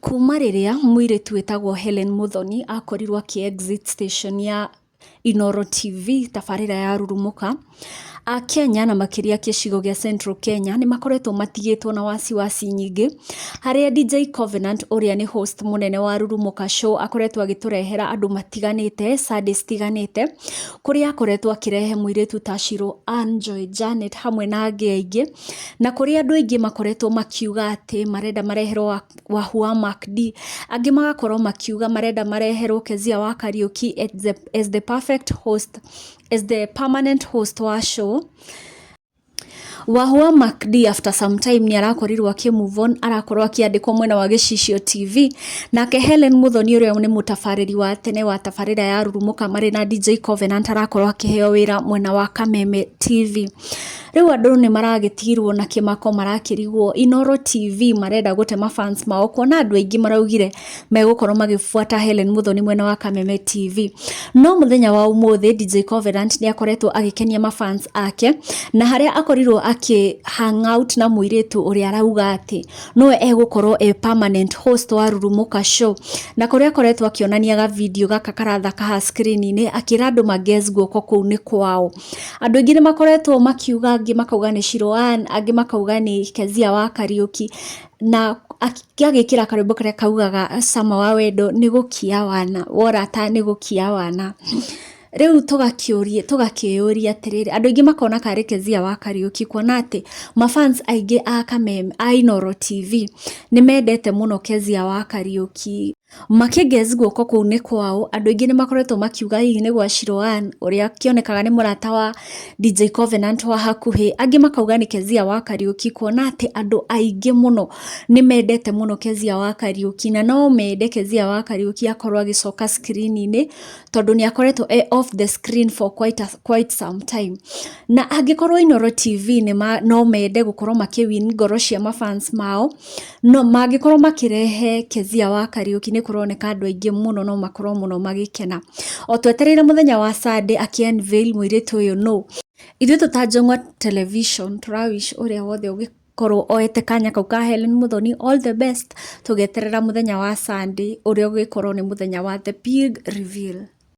Kuma rĩrĩa mũirĩtu wĩtagwo Hellen Muthoni akorirwo akĩ exit station ya Inooro TV tabarĩra ya Rurumũka, Akenya na makĩria gĩcigo gĩa Central Kenya nĩ makoretwo matigĩtwo na wasiwasi nyingĩ, harĩa DJ Covenant ũrĩa nĩ host mũnene wa Rurumũka show akoretwo agĩtũrehera andũ matiganĩte, Sunday citiganĩte, kũrĩa akoretwo akĩrehe mũirĩtu ta Shiro Ann, Joy Janet hamwe na angĩ aingĩ, na kũrĩa andũ aingĩ makoretwo makiuga atĩ marenda mareherwo Wahua Mark D, angĩ magakorwo makiuga marenda mareherwo Kezia wa Kariuki as the perfect host, as the permanent host wa show. Wahua Mark D after some time nĩ arakorirwo akĩ move on, arakorwo akĩandĩkwo mwena wa Gĩcicio TV, nake Hellen Muthoni ũrĩa nĩ mũtabarĩri wa tene wa tabarĩra ya Rurumũka marĩ na DJ Covenant arakorwo akĩheo wĩra mwena wa Kameme TV. Rĩu andũ nĩ maragĩtigirwo na kĩmako marakĩrigwo Inooro TV marenda gũte mafans mao kuona andũ aingĩ maraugire megũkorwo magĩbuata Hellen Muthoni mwena wa Kameme TV. No mũthenya wa ũmũthĩ DJ Covenant nĩ akoretwo agĩkenia mafans ake na harĩa akorirwo akĩ hang out na mũirĩtu ũrĩa arauga atĩ nowe egũkorwo e permanent host wa Rurumũka show, na kũrĩa akoretwo akĩonania ga video gaka karathaka haha screen-inĩ akĩra andũ ma guess guoko kũu nĩ kwao. Andũ aingĩ nĩ makoretwo makiuga, angĩ makauga nĩ Shiro Ann, angĩ makauga nĩ Kezia wa Kariuki, na agĩkĩra karwĩmbo karĩa kaugaga cama wa wendo nĩ gũkia wana, worata nĩ gũkia wana. Rĩu tũgakĩũria tũgakĩyũria atĩrĩrĩ, andũ aingĩ makona karĩ Kezia wa Kariuki kuona atĩ mafans aingĩ a Kameme, a Inooro TV nĩ mendete mũno Kezia wa Kariuki. Makĩ guess guoko kũu nĩ kwao, andũ aingĩ nĩ makoretwo makiuga hihi nĩ gwa Shiro Ann ũrĩa kĩonekaga nĩ mũrata wa DJ Covenant wa hakuhĩ, angĩ makauga nĩ Kezia wa Kariuki kuona atĩ andũ aingĩ mũno nĩ mendete mũno Kezia wa Kariuki na no mende Kezia wa Kariuki akorwo agĩcoka screen-inĩ tondũ nĩ akoretwo e off the screen for quite some time. Na angĩkorwo Inooro TV nĩ ma, no mende gũkorwo makĩ win ngoro cia mafans mao, no mangĩkorwo makĩrehe Kezia wa Kariuki nĩ kũroneka andũ aingĩ mũno no makorwo mũno magĩkena. O twetereire mũthenya wa Sunday akĩ unveil mũirĩtu ũyũ no. Ithuĩ tũ ta Njong'wa Television tũra wish ũrĩa wothe ũngĩkorwo oete kanya kau ka Hellen Muthoni all the best, tũgĩeterera mũthenya wa Sunday ũrĩa ũgĩkorwo nĩ mũthenya wa the big reveal.